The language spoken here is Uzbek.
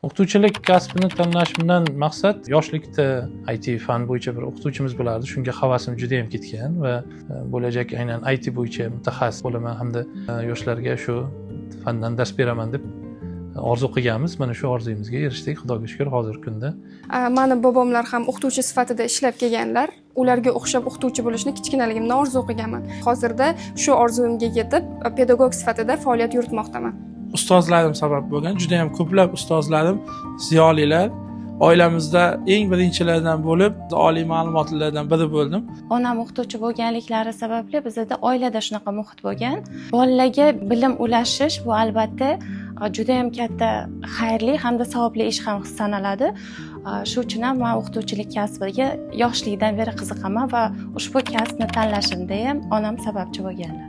O'qituvchilik kasbini tanlashimdan maqsad yoshlikda IT fan bo'yicha bir o'qituvchimiz bo'lardi. Shunga havasim juda ham ketgan va bo'lajak aynan IT bo'yicha mutaxassis bo'laman hamda yoshlarga shu fandan dars beraman deb orzu qilganmiz. Mana shu orzuyimizga erishdik, Xudoga shukr, hozirgi kunda. Mani bobomlar ham o'qituvchi sifatida ishlab kelganlar. Ularga o'xshab o'qituvchi bo'lishni kichkinaligimdan orzu qilganman. Hozirda shu orzumga yetib, pedagog sifatida faoliyat yuritmoqdaman. Ustozlarim sabab bo'lgan, juda ham ko'plab ustozlarim ziyolilar. Oilamizda eng birinchilardan bo'lib, oliy ma'lumotlilardan biri bo'ldim. Onam o'qituvchi bo'lganliklari sababli bizda oilada shunaqa muhit bo'lgan. Bolalarga bilim ulashish bu albatta juda ham katta xayrli hamda savobli ish ham sanaladi. Shu uchun ham men o'qituvchilik kasbiga yoshlikdan beri qiziqaman va ushbu kasbni tanlashimda ham onam sababchi bo'lganlar.